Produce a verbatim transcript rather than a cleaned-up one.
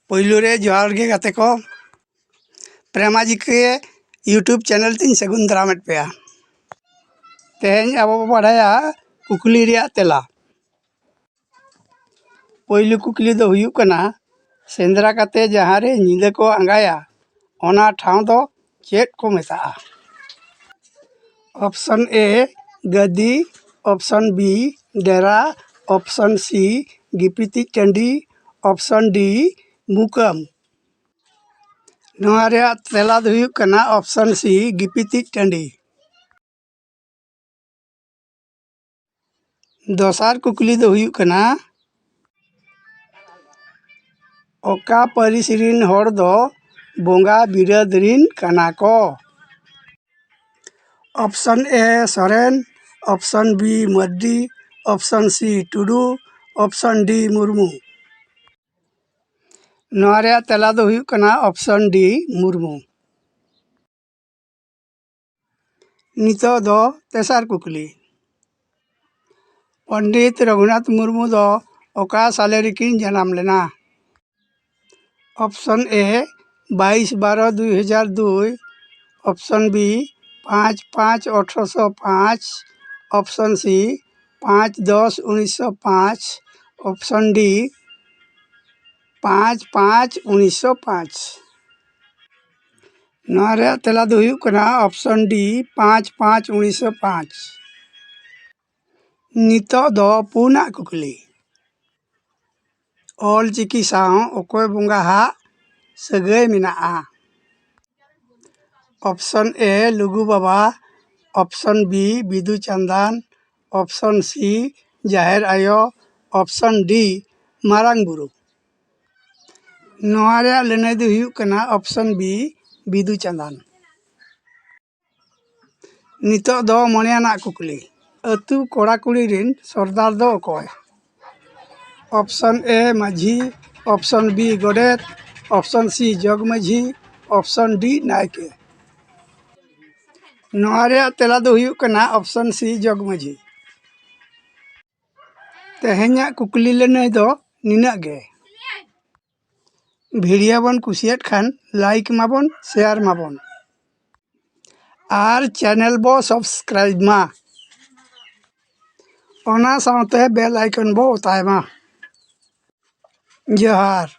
ᱯᱳᱭᱞᱳ ᱨᱮ ᱡᱚᱦᱟᱨ ᱜᱮ ᱜᱟᱛᱮ ᱠᱚ᱾ ᱯᱨᱮᱢᱟ ᱡᱤᱠᱮ YouTube ᱪᱮᱱᱮᱞ ᱛᱤᱧ ᱥᱟᱹᱜᱩᱱ ᱫᱟᱨᱟᱢᱮᱫ ᱯᱮᱭᱟ᱾ ᱛᱮᱦᱮᱧ ᱟᱵᱚ ᱵᱚ ᱵᱟᱲᱟᱭᱟ ᱠᱩᱠᱞᱤ ᱨᱮᱭᱟᱜ ᱛᱮᱞᱟ᱾ ᱯᱳᱭᱞᱳ ᱠᱩᱠᱞᱤ ᱫᱚ ᱦᱩᱭᱩᱜ ᱠᱟᱱᱟ, ᱥᱮᱸᱫᱽᱨᱟ ᱠᱟᱛᱮ ᱡᱟᱦᱟᱸ ᱨᱮ ᱧᱤᱫᱟᱹ ᱠᱚ ᱟᱸᱜᱟᱭᱟ, ᱚᱱᱟ ᱴᱷᱟᱶ ᱫᱚ ᱪᱮᱫ ᱠᱚ ᱢᱮᱛᱟᱜᱼᱟ? Option A, ᱜᱟᱹᱫᱤ᱾ ᱚᱯᱥᱚᱱ B, ᱰᱮᱨᱟ᱾ ᱚᱯᱥᱚᱱ C, ᱜᱤᱯᱤᱛᱤᱡ ᱴᱟᱺᱰᱤ᱾ Option D, ᱢᱩᱠᱟᱹᱢ᱾ ᱱᱚᱣᱟ ᱨᱮᱭᱟᱜ ᱛᱮᱞᱟ ᱫᱚ ᱦᱩᱭᱩᱜ ᱠᱟᱱᱟ ᱚᱯᱥᱚᱱ C, ᱜᱤᱯᱤᱛᱤᱡ ᱴᱟᱺᱰᱤ᱾ ᱫᱚᱥᱟᱨ ᱠᱩᱠᱞᱤ ᱫᱚ ᱦᱩᱭᱩᱜ ᱠᱟᱱᱟ, ᱚᱠᱟ ᱯᱟᱹᱨᱤᱥ ᱨᱤᱱ ᱦᱚᱲ ᱫᱚ ᱵᱚᱸᱜᱟ ᱵᱤᱨᱟᱹᱫ ᱨᱤᱱ ᱠᱟᱱᱟ ᱠᱚ? Option A, Soren. Option B, Mardi. Option C, Tudu. Option D, Murmu. ᱱᱚᱣᱟ ᱨᱮᱭᱟᱜ ᱛᱮᱞᱟ ᱫᱚ ᱦᱩᱭᱩᱜ ᱠᱟᱱᱟ ᱚᱯᱥᱚᱱ D, ᱢᱩᱨᱢᱩ᱾ ᱱᱤᱛᱚᱜ ᱫᱚ ᱛᱮᱥᱟᱨ ᱠᱩᱠᱞᱤ᱾ ᱯᱚᱱᱰᱤᱛ ᱨᱚᱜᱷᱩᱱᱟᱛᱷ ᱢᱩᱨᱢᱩ ᱫᱚ ᱚᱠᱟ ᱥᱟᱞᱮ ᱨᱮᱠᱤᱱ ᱡᱟᱱᱟᱢ ᱞᱮᱱᱟ? ᱚᱯᱥᱚᱱ A, ᱵᱟᱭᱤᱥ ᱵᱟᱨᱚ ᱫᱩᱭ ᱦᱟᱡᱟᱨ ᱫᱩᱭ᱾ ᱚᱯᱥᱚᱱ B, ᱯᱟᱸᱪ ᱯᱟᱸᱪ ᱟᱴᱷᱨᱚᱥᱚ ᱯᱟᱸᱪ᱾ ᱚᱯᱥᱚᱱ C, ᱯᱟᱸᱪ ᱫᱚᱥ ᱩᱱᱤᱥᱥᱚ ᱯᱟᱸᱪ᱾ ᱚᱯᱥᱚᱱ D, ᱯᱟᱸᱪ ᱯᱟᱸᱪ ᱩᱱᱤᱥᱥᱚ ᱯᱟᱸᱪ᱾ ᱱᱚᱣᱟ ᱨᱮᱭᱟᱜ ᱛᱮᱞᱟ ᱫᱚ ᱦᱩᱭᱩᱜ ᱠᱟᱱᱟ ᱚᱯᱥᱚᱱ D, ᱯᱟᱸᱪ ᱯᱟᱸᱪ ᱩᱱᱤᱥᱥᱚ ᱯᱟᱸᱪ᱾ ᱱᱤᱛᱚᱜ ᱫᱚ ᱯᱩᱱᱟᱜ ᱠᱩᱠᱞᱤ᱾ ᱚᱞ ᱪᱤᱠᱤ ᱥᱟᱶ ᱚᱠᱚᱭ ᱵᱚᱸᱜᱟ ᱦᱟᱜ ᱥᱟᱹᱜᱟᱹᱭ ᱢᱮᱱᱟᱜᱼᱟ? ᱚᱯᱥᱚᱱ A, ᱞᱩᱜᱩ ᱵᱟᱵᱟ᱾ Option B, Bidu Chandan. Option C, ᱡᱟᱦᱮᱨ ᱟᱭᱳ᱾ ᱚᱯᱥᱚᱱ D, ᱢᱟᱨᱟᱝ ᱵᱩᱨᱩ᱾ ᱱᱚᱣᱟ ᱨᱮᱭᱟᱜ ᱞᱟᱹᱱᱟᱹᱭ ᱫᱚ ᱦᱩᱭᱩᱜ ᱠᱟᱱᱟ ᱚᱯᱥᱚᱱ B, ᱵᱤᱫᱩ ᱪᱟᱸᱫᱟᱱ᱾ ᱱᱤᱛᱚᱜ ᱫᱚ ᱢᱚᱬᱮ ᱟᱱᱟᱜ ᱠᱩᱠᱞᱤ᱾ ᱟᱹᱛᱩ ᱠᱚᱲᱟ ᱠᱩᱲᱤ ᱨᱤᱱ ᱥᱚᱨᱫᱟᱨ ᱫᱚ ᱚᱠᱚᱭ? ᱚᱯᱥᱚᱱ A, ᱢᱟᱹᱡᱷᱤ᱾ ᱚᱯᱥᱚᱱ B, ᱜᱚᱰᱮᱛ᱾ ᱚᱯᱥᱚᱱ C, ᱡᱚᱜᱽ ᱢᱟᱹᱡᱷᱤ᱾ ᱚᱯᱥᱚᱱ D, ᱱᱟᱭᱠᱮ᱾ ᱱᱚᱣᱟ ᱨᱮᱭᱟᱜ ᱛᱮᱞᱟ ᱫᱚ ᱦᱩᱭᱩᱜ ᱠᱟᱱᱟ ᱚᱯᱥᱚᱱ C, ᱡᱚᱜᱽ ᱢᱟᱹᱡᱷᱤ᱾ ᱛᱮᱦᱮᱧᱟᱜ ᱠᱩᱠᱞᱤ ᱞᱟᱹᱱᱟᱹᱭ ᱫᱚ ᱱᱤᱱᱟᱹᱜ ᱜᱮ᱾ ᱵᱷᱤᱰᱤᱭᱳ ᱵᱚᱱ ᱠᱩᱥᱤᱭᱟᱫ ᱠᱷᱟᱱ ᱞᱟᱭᱤᱠ ᱢᱟᱵᱚᱱ, ᱥᱮᱭᱟᱨ ᱢᱟᱵᱚᱱ, ᱟᱨ ᱪᱮᱱᱮᱞ ᱵᱚ ᱥᱟᱵᱥᱠᱨᱟᱭᱤᱵᱽ ᱢᱟ᱾ ᱚᱱᱟ ᱥᱟᱶᱛᱮ ᱵᱮᱞ ᱟᱭᱠᱚᱱ ᱵᱚ ᱚᱛᱟᱭ ᱢᱟ᱾ ᱡᱚᱦᱟᱨ᱾